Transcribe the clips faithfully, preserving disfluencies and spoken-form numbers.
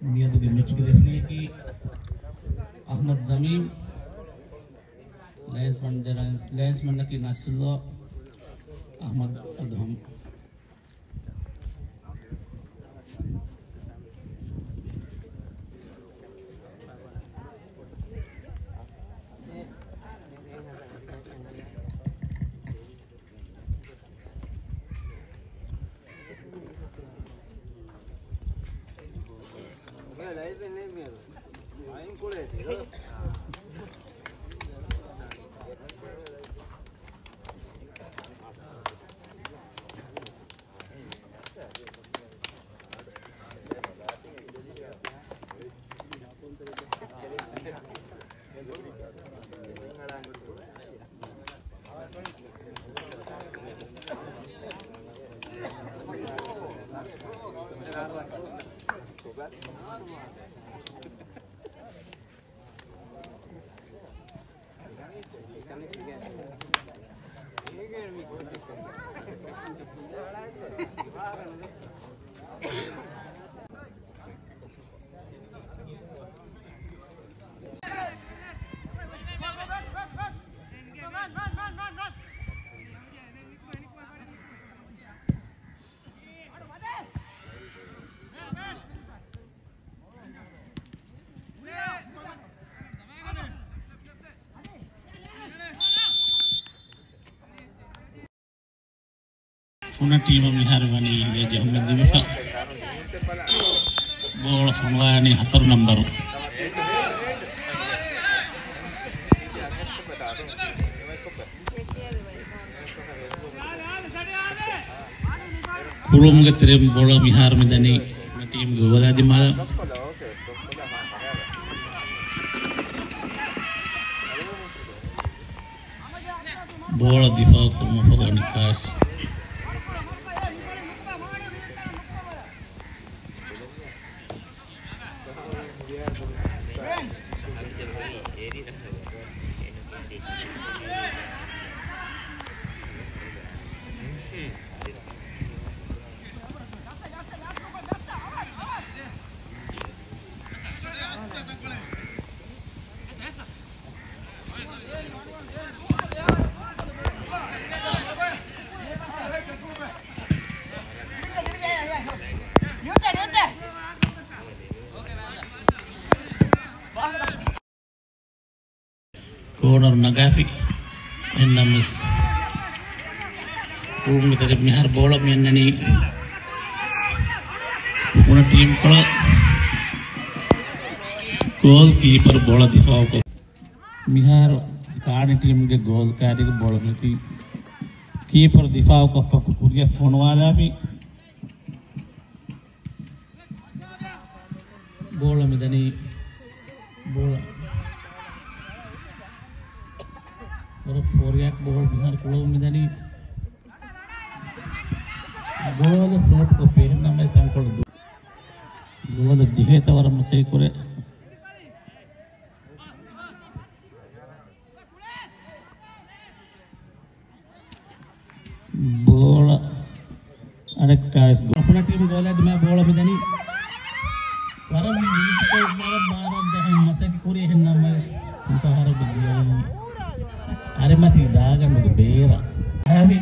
މިއަދުގެ މެޗުގެ ރެފްރީއަކީ އަޙްމަދު ޒަމީމް، ލައިންސްމަން ދެރަ-، ލައިންސްމަނަކީ ނަސްރުﷲ އަޙްމަދު އަދުހަމް. ފުނަ ޓީމަށް މިހާރު ވަނީ އިނގޭ ޖެހުމެއް ލިބިފަ. ބޯޅަ ފޮނުވާނީ ހަތަރު ނަންބަރު. ކުޅުމުގެ ތެރެއިން ބޯޅަ މިހާރު މިދަނީ ޓީމްގެ ގޯލާ ދިމާލަށް. ބޯޅަ ދިފާއު ކުރުމަށްފަހު އަނެއްކާވެސް ކޯނަރު ނަގާފި. އެހެންނަމަވެސް ކުޅުމުގެ ތެރެއިން މިހާރު ބޯޅަ މި އަންނަނީ ފުނަ ޓީމް ކޮޅަށް. ގޯލް ކީޕަރު ބޯޅަ ދިފާއުކޮށް. މިހާރު ކާނި ޓީމްގެ ގޯލް ކާރިގެ ބޯޅަ މިއޮތީ ކީޕަރު ދިފާއުކޮށްފަ ކުރިއަށް ފޮނުވާލާފި. ބޯޅަ މިދަނީ. ބޯޅަ. ވަރަށް ފޯރިއާ ބޯޅަ މިހާރު ކުޅަވުން މިދަނީ. ގޯލަށް ސޫޓްކޮށްފި އެހެންނަމަވެސް ތަންކޮޅު ދު-، ގޯލަށް ޖެހޭތަ ވަރަށް މަސައްކަތް ކުރޭ. ބޯޅަ އަނެއްކާވެސް ގޯ-، ފުނަ ޓީމް ގޯލާ ދިމާ ބޯޅަ މިދަނީ. ވަރަށް މީތިކޮށް ވަރަށް ބާރަށް ދަހަން މަސައްކަތް ކުރި އެހެންނަމަވެސް މިފަހަރު ދިޔައީ އަރިމަތީ ދާގަނޑުގެ ބޭރަށް. ހާވި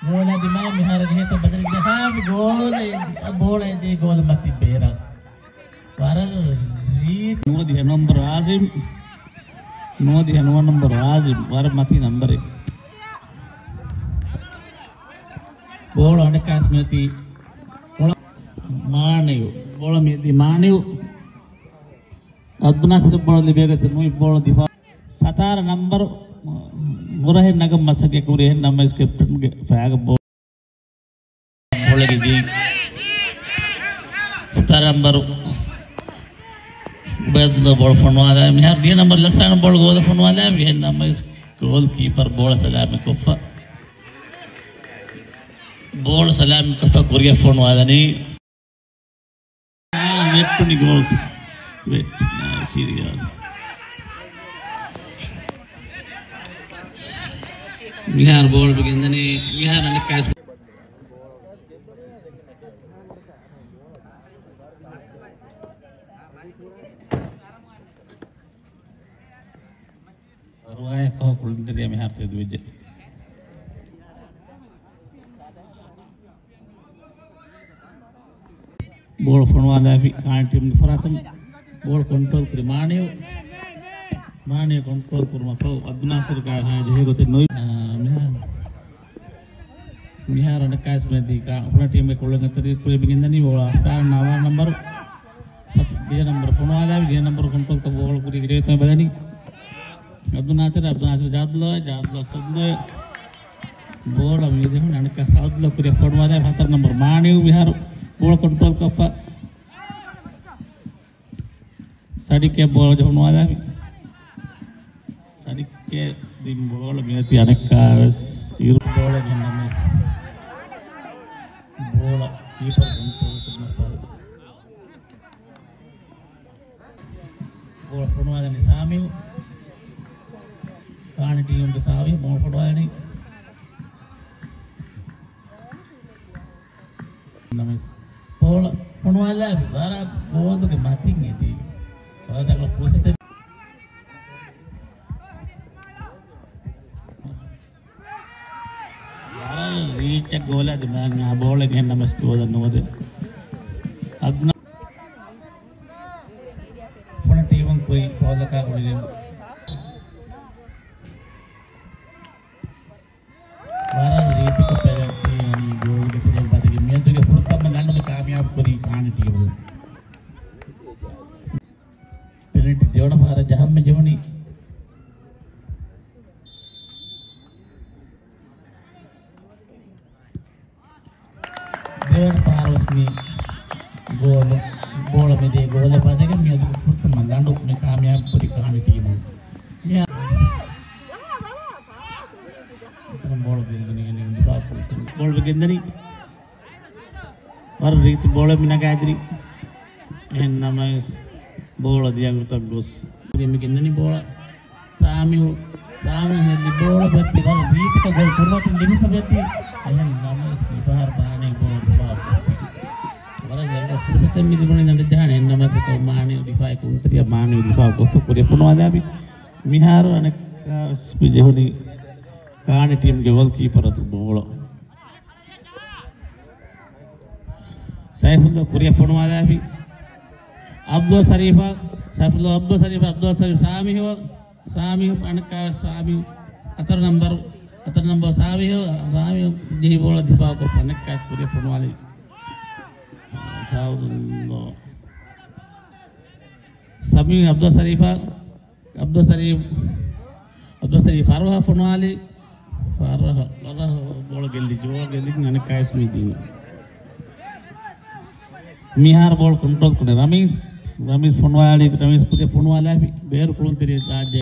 ގޯލާ ދިމާ މިހާރު ޖެހޭތޯ ބަދަލު ދެހާވި ގޯލެއް، ބޯޅަ އެދޭ ގޯލް މަތި ބޭރަށް. ވަރަށް ރީތި. ނުވަދިހަ ނަންބަރު އާޒިމް. ނުވަދިހަ ނުވަ ނަންބަރު އާޒިމް. ވަރަށް މަތީ ނަންބަރެއް. ބޯޅަ އަނެއްކާސް މިއޮތީ މާނިއު. ބޯޅަ މިއޮތީ މާނިއު. އަބްދުލް ނާސިރަށް ބޯޅަ ލިބޭގަތެ ނުވި ބޯޅަ ދިފާ. ސަތާރަ ނަންބަރު ހުރަހެއް ނަގަން މަސައްކަތް ކުރި އެހެން ނަމަވެސް ކެޕްޓަންގެ ފައިގަ ބޯ-، ބޯޅަ ގެންދީ. ސަތާރަ ނަންބަރު އުބައިދުﷲ ބޯޅަ ފޮނުވާލާ. މިހާރު ދިހަ ނަންބަރު ލަސްސާން ބޯޅަ ގޯލަށް ފޮނުވާލާ. އެހެން ނަމަވެސް ގޯލް ކީޕަރު ބޯޅަ ސަލާމަތް ކޮށްފަ. ބޯޅަ ސަލާމަތް ކޮށްފަ ކުރިއަށް ފޮނުވާލަނީ. އާ، ވެއްޓުނި ގޯލް. ވެއްޓުނާ ކިރިޔާ. މިހާރު ބޯޅަ ގެންދަނީ. މިހާރު އަނެއްކާސް. ރުވާޔަށްފަހު ކުޅުންތެރިޔާ މިހާރު ތެދުވެއްޖެ. ބޯޅަ ފޮނުވާލާފި ކާނި ޓީމުގެ ފަރާތުން. ބޯޅަ ކޮންޓްރޯލް ކުރި މާނިޔު. މާނިޔު ކޮންޓްރޯލް ކުރުމަށްފަހު އަބްދުލް ނާސިރު ކާ ހާ ޖެހޭ ގޮތެއް ނުވި. އާ، މިހާ-، މިހާރު އަނެއްކާވެސް މެދީ ކާ-، ފުނަ ޓީމުގެ ކުޅުންތެރި ކުރި ބިގެންދަނީ ބޯޅަ އަށްޓާން ނަވާ ނަންބަރު. ސަތް ގޭ ނަންބަރު ފޮނުވާލާފި ގޭ ނަންބަރު ކޮންޓްރޯލް ކޮށް ބޯޅަ ކުރި ގިރޭތޯ ބަލަނީ. އަބްދުލް ނާސިރު، އަބްދުލް ނާސިރު ޖާދުލާ، ޖާދުލާ ސައުދުލާ. ބޯޅަ މިދެހުން އަނެއްކާ ސައުދުލާ ކުރި ފޮނުވާލާ ހަތަރު ނަންބަރު މާނިޔު މިހާރު ބޯޅަ ކޮންޓްރޯލް ކޮށްފަ. ސަޑިކެ ބޯޅަ ފޮނުވާލާފި. ސަޑިކެ ދިން ބޯޅަ މިއޮތީ އަނެއްކާވެސް އިރު ބޯޅަ ގެންނަމެސް. ބޯޅަ ކީޕަރ ކޮންޓްރޯލް ކުރުމަށްފަހު. ބޯޅަ ފޮނުވާލަނީ ސާމިއު. ކާނި ޓީމުގެ ސާމިއު ބޯޅަ ފޮނުވާލަނީ. ނަމަވެސް ބޯޅަ ފޮނުވާލާފި ވަރަށް ގޯލުގެ މަތިން އެދި. ވަރަށް ރަނގަޅު ފުރުސަތެއް. ވަރަށް ރީއްޗަށް ގޯލާ ދިމާއަށް ބޯޅަ ގެންނަމަސް ގޯލެއް ނުވަދެ. އަދްނާ ފުނަ ޓީމުން ކުރި ފައުލަކާ ގުޅިގެން. ވަރަށް ރީތިކޮށް ޕެނަލްޓީ އަންނަ ގޯލުގެ ތެރެއިން ބަދިގެން މިއަދުގެ ފުރަތަމަ ލަނޑު ކާމިޔާބު ކުރީ ކާނި ޓީމު. ޕެނަލްޓީ ދެވަނަ ފަހަރަށް ޖަހަން މި ޖެހުނީ. ދެވަނަ ފަހަރު ވެސް މި ގޯލު، ބޯޅަ މިދޭ ގޯލަށް ބަދިގެން މިއަދު ފުރަތަމަ ލަނޑު މި ކާމިޔާބު ކުރީ ކާނި ޓީމު. މި ބޯޅަ ގެންދަނީ، ގެންދަނީ. ވަރަށް ރީތި ބޯޅަ މި ނަގާދިނީ. އެހެން ނަމަވެސް ބޯޅަ ދިޔަ އަނގުތައް ގޮސް. މި ގެންދަނީ ބޯޅަ. ސާމިހު، ސާމިހު ހެއްލި ބޯޅަ ބައްތި ވަރަށް ރީތިކޮށް ގޯލް ކުރިމަތިން ލިބިފަ ބައްތި. އެހެން ނަމަވެސް މިފަހަރު ބާނީ ބޯޅަ ދިފާއު ކޮށްފި. ވަރަށް ރަނގަޅު ފުރުސަތެއް މި ލިބުނީ ލަނޑު ޖަހާނެ. އެހެން ނަމަވެސް އެކަމު މާނިޔު ދިފާއި ކުޅުންތެރިޔާ މާނިޔު ދިފާއު ކޮށްފަ ކުރިއަށް ފޮނުވާލާފި. މިހާރު އަނެއްކާވެސް މި ޖެހުނީ ކާނި ޓީމްގެ ގޯލް ކީޕަރ އަތު ބޯޅަ. ސައިފުއްލާ ކުރިއަށް ފޮނުވާލާފި. އަބްދުލް ޝަރީފާ، ސައިފުއްލާ އަބްދުލް ޝަރީފް، އަބްދުލް ޝަރީފް ސާމިހު، ސާމިހު އަނެއްކާ ސާމި، ހަތަރު ނަންބަރު، ހަތަރު ނަންބަރު ސާމިހު، ސާމިހު ޖެހި ބޯޅަ ދިފާއު ކޮށްފަ އަނެއްކާވެސް ކުރިއަށް ފޮނުވާލި. ސާމި އަބްދުލް ޝަރީފާ، އަބްދުލް ޝަރީފް، އަބްދުލް ޝަރީފް ފަރުހަށް ފޮނުވާލި. ފަރުހަށް، ފަރުހަށް ބޯޅަ ގެއްލި ޖޯ ގެއްލި އަނެއްކާވެސް މި ދިނީ. މިހާރު ބޯޅަ ކޮންޓްރޯލް ކުރި ރަމީސް. ރަމީސް ފޮނުވާލި، ރަމީސް ކުރި ފޮނުވާލާފި. ބޭރު ކުޅުންތެރި ރާއްޖެ.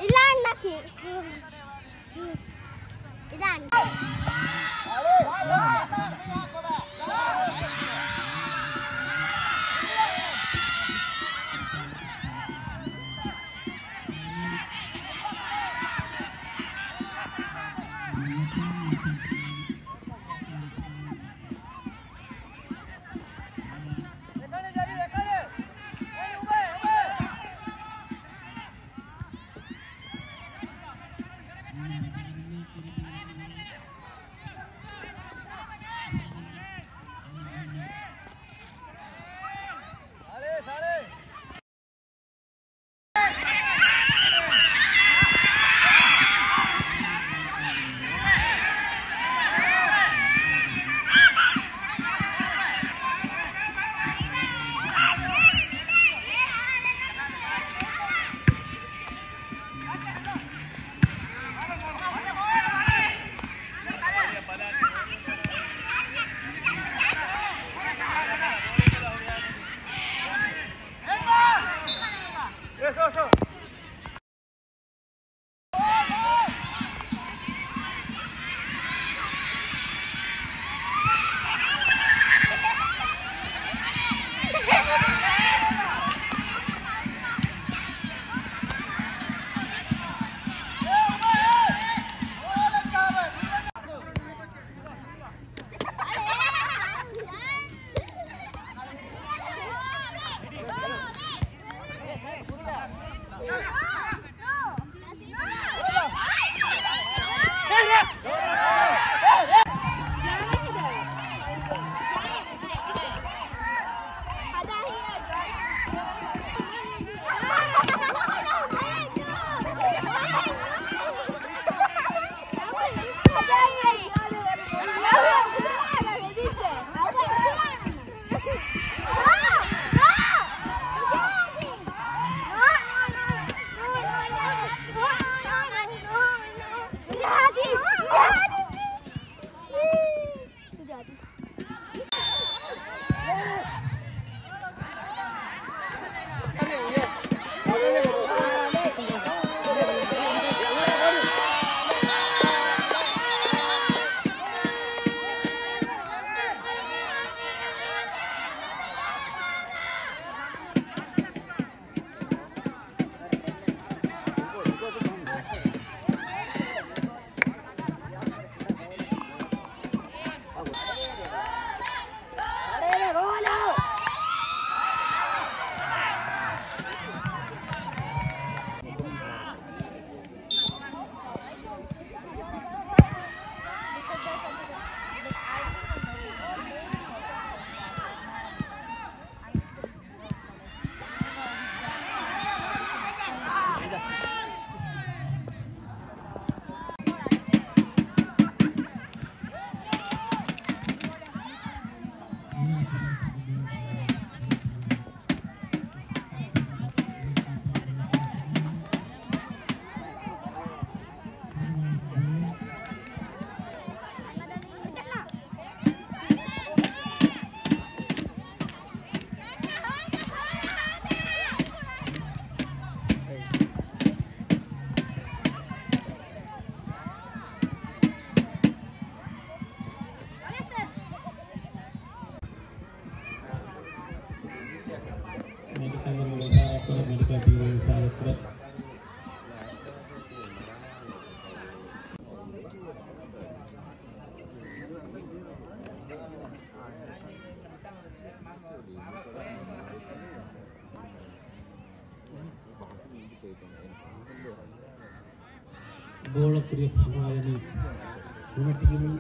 އިލާން ނަކީ. އިލާން. ބޯޅަ ކުރިއަށް ފޮނުވާލަނީ ނުނަ ޓީމުން.